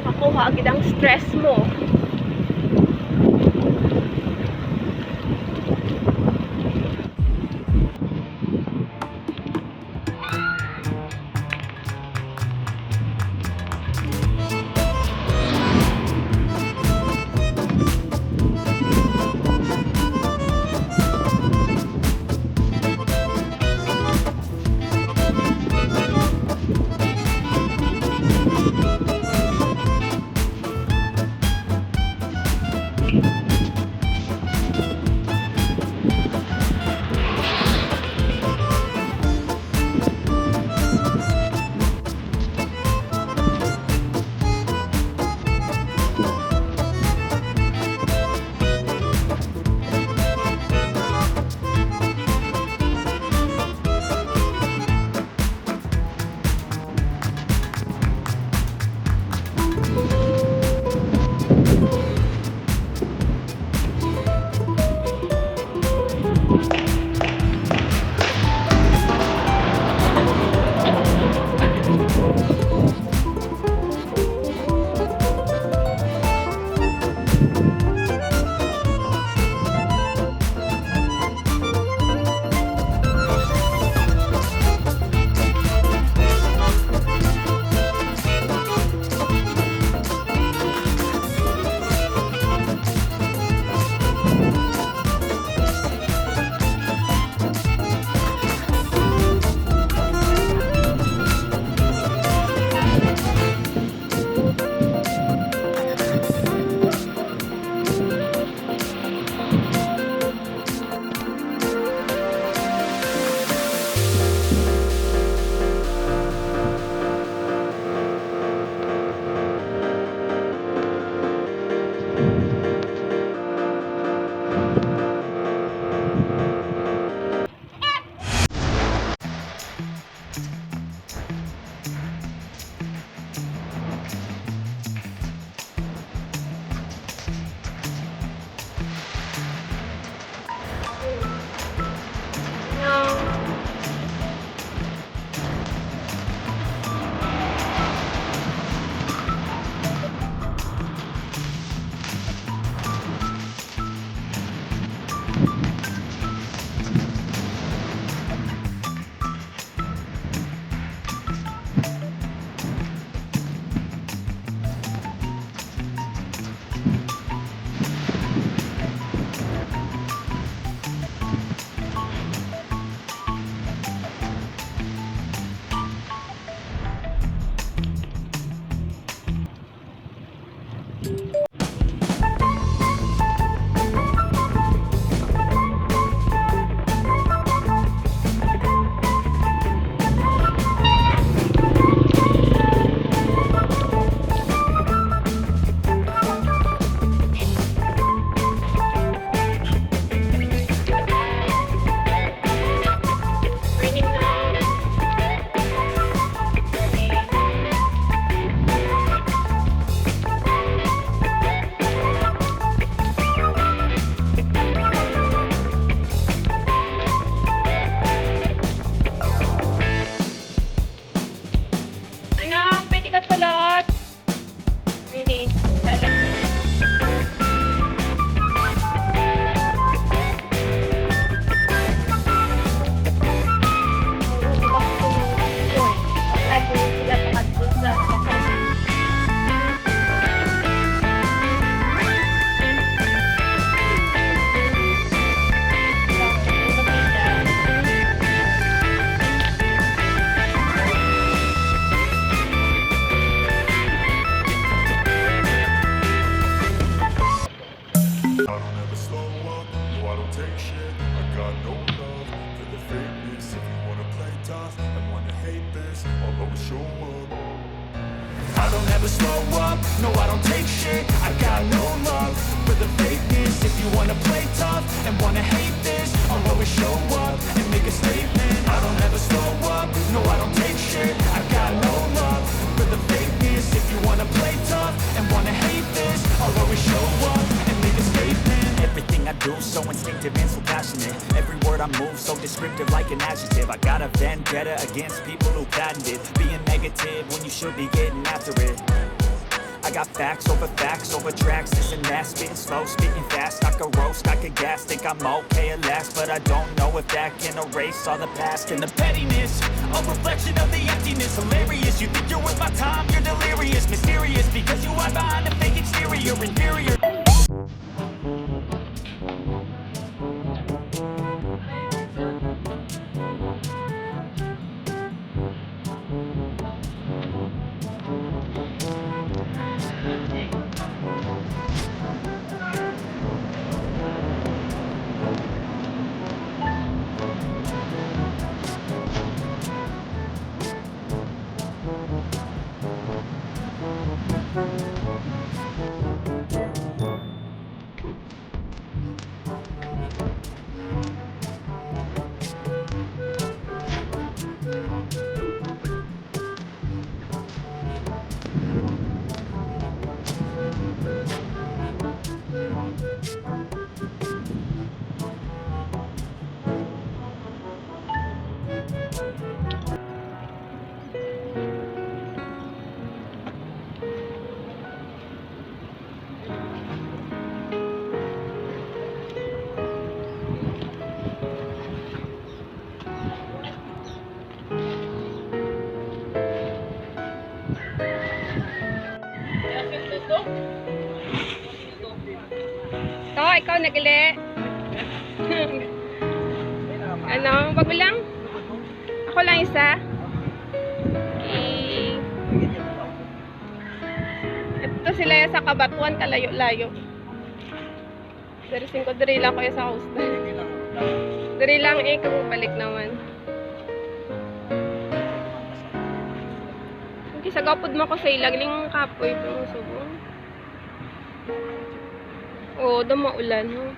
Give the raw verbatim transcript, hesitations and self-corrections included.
Makuha gid ang stress mo. Take shit, I got no love for the fakeness. If you wanna play tough and wanna hate this, I'll always show up. I don't ever slow up, no, I don't take shit. I got no love for the fakeness. If you wanna play tough and wanna hate this, I'll always show up and make a statement. I don't ever slow up, no, I don't take shit. I got no love for the fakeness. If you wanna play tough and wanna hate this, I'll always show up and make a statement. Everything I do so instinctive and so passionate. Every word I move so descriptive like an adjective. I got a vendetta against people who patented being negative when you should be getting after it. I got facts over facts over tracks. This and that, spitting slow, speaking fast. I could roast, I could gas, think I'm okay at last, but I don't know if that can erase all the past and the pettiness. A reflection of the emptiness, hilarious. You think you're worth my time, you're delirious, mysterious, because you hide behind a fake exterior, inferior. To, ikaw nagili. Ano, bago lang? Ako lang isa? Okay. Ito sila sa Cabatuan, kalayo-layo. Dari singko, diri lang ko sa hostel. Diri lang eh, kung balik naman. Okay, sa gapod mo ko sa ilag, ling kapoy, pero subong. Oo, daw maulan, no?